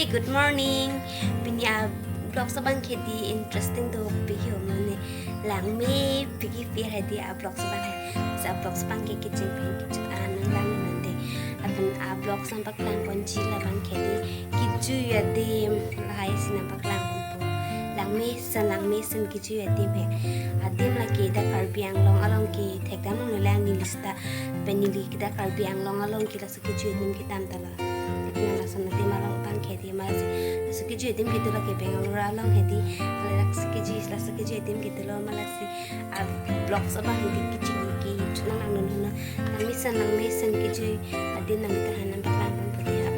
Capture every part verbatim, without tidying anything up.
Good morning. Pini a-vlogs abang ke hedi interesting dopik ho mane. Langmepik kepir hedi a-vlogs abang he. Sa vlogs abang ke kecheng pen kechut an lang nande. Lapen a-vlogs nangpaklang ponji labang ke hedi kejui adim lahai si nangpaklang ponpo. Langmesen, langmesen kejui adim he. Adim lake dak Karbi Anglong along ke thekdam longlelang neli seta. Pen neli ke dak Karbi Anglong along ke laso kejui adim kedam ta lo. Lapen lason adim along abang ke hedi malasi, laso kejui adim kedo lake Bangalore along hedi, laso kejui, laso kejui adim kedo lo malasi. A-vlogs abang hedi kecheng ke chunang nang nang nang. Langmesen, langmesen kejui adim nangkethan nangpaklang ponpo dei ha.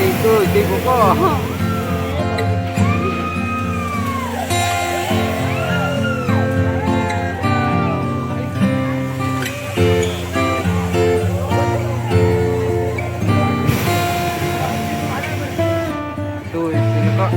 Itu, itu kok. Tuh, sini kok.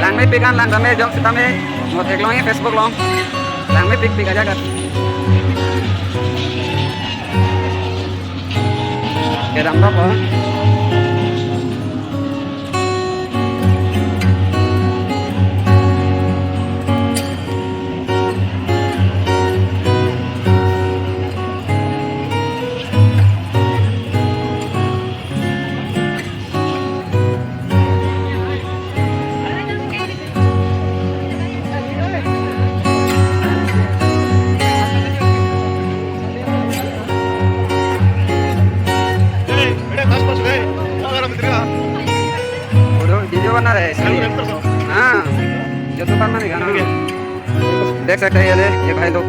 Langmepik an lang tame jok sitame mo theklong e Facebook along. Langmepik pik aja kan. Kedam apa? Photo, video बना रहे हैं इसलिए। हाँ, जो दुकान में गाना। देख सकते हैं, ये दे, ये भाई लोग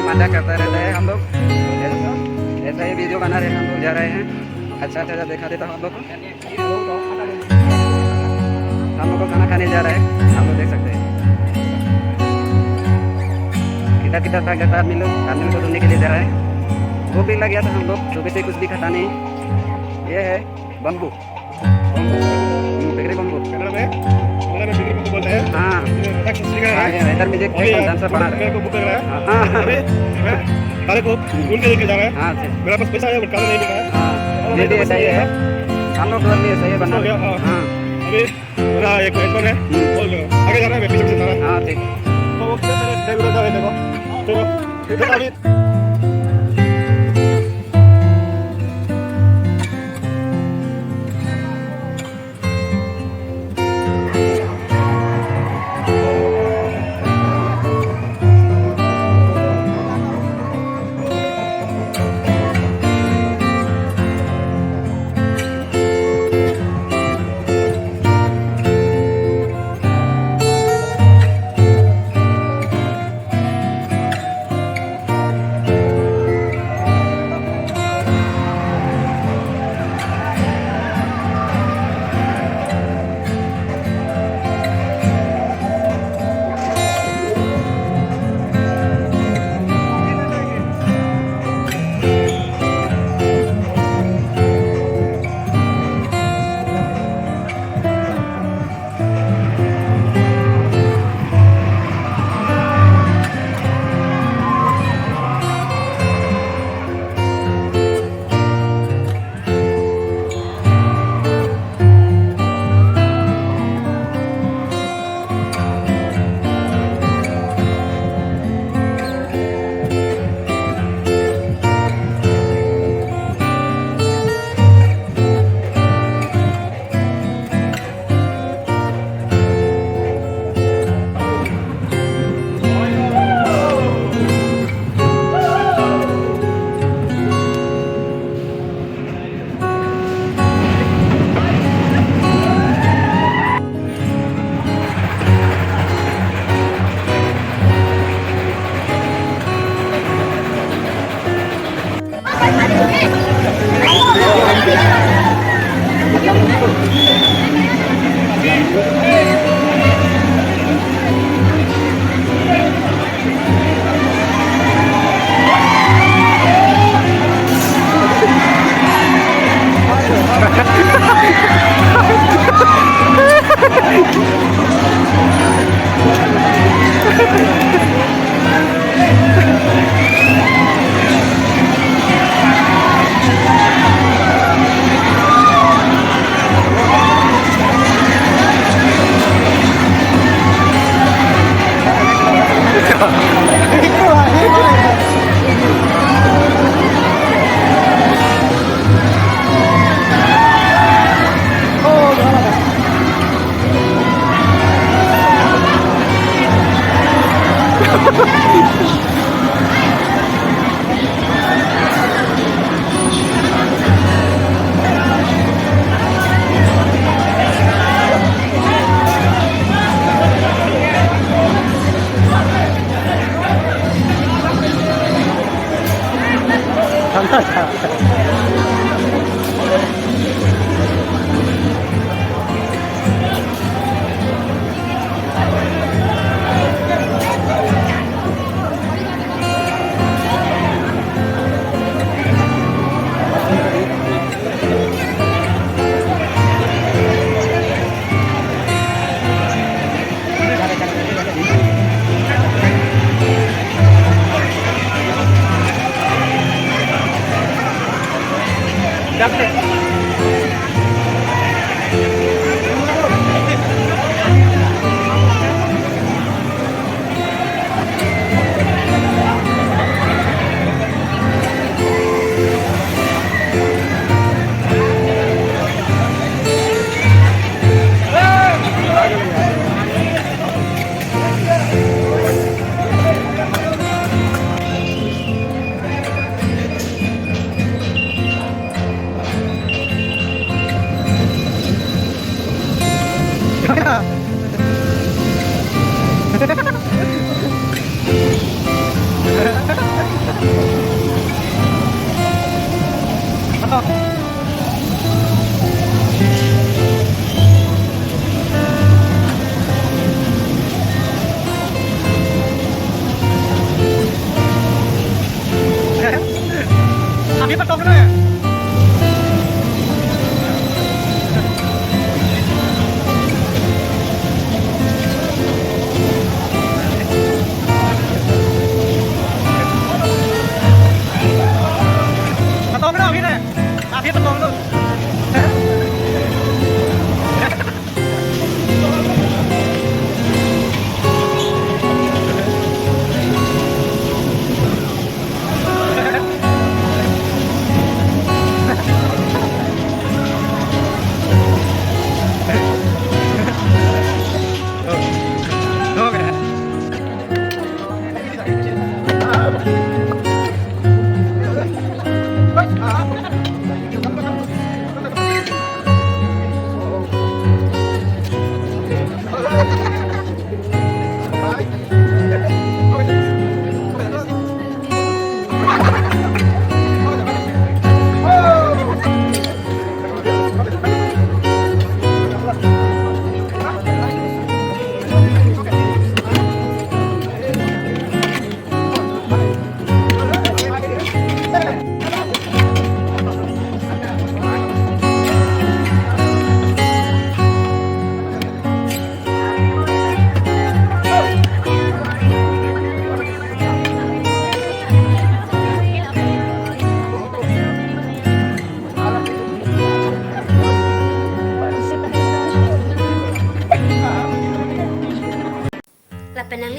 मजाक करते रहते हैं हम लोग। ऐसा ही वीडियो बना रहे हैं, हम लोग जा रहे हैं। अच्छा, अच्छा, अच्छा, दिखा देता हूँ आप लोग को। हम लोग को खाना खाने जा रहे हैं, आप लोग देख सकते हैं। किधर किधर भाग जाता है आदमी लोग, आदमी को ढूंढने के लिए जा रहा है। भूख भी लग गया था हम लोग, सुबह से कुछ भी खाता नहीं। ये है बम्बू। बम्बू। हम्म, देख रहे बम्बू? कन्नड़ में, कन्नड़ में बिगड़ी बम्बू बोलते हैं। हाँ। ये रैप सिंगर है। हाँ, ये रैपर में जो और ये डांसर बना रहे हैं। मेरे को भूख लग रहा है। हाँ। अभी मैं सारे को ढूंढ के लेके जा रहा है। हाँ, जी। मेरे पास पैसा है, but खाना नहीं मिल रहा है। हाँ, और ये भी ऐसा ही है। हम लोग घर में ऐसा ही बना रहे हैं। हाँ। अभी मेरा एक हेल्पर है, हम्म। बोल रहे हो। आगे जाना है, मैं पीछे पीछे जा रहा है। हाँ, ठीक। तो वो क्या करे, इधर उधर जा रहे हैं, देखो। चलो, देखो अभी।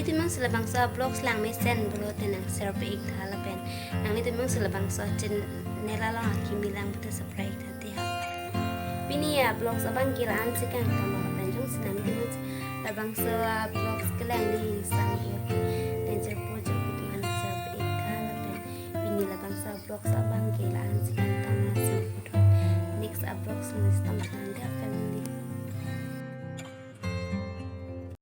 Nanglitum jongsi labangso a-vlogs lang mesen pulote nang share pi-ik tha lapen nanglitum jongsi labangso channel along akimi lang pulote subscribe tha te ha. Pini a-vlogs abang ke la-an si kangtang lapen jongsi nanglitum jongsi labangso a-vlogs kelang ni sang pulote nang share pu jok itum an share pi-ik tha lapen pini labangso a-vlogs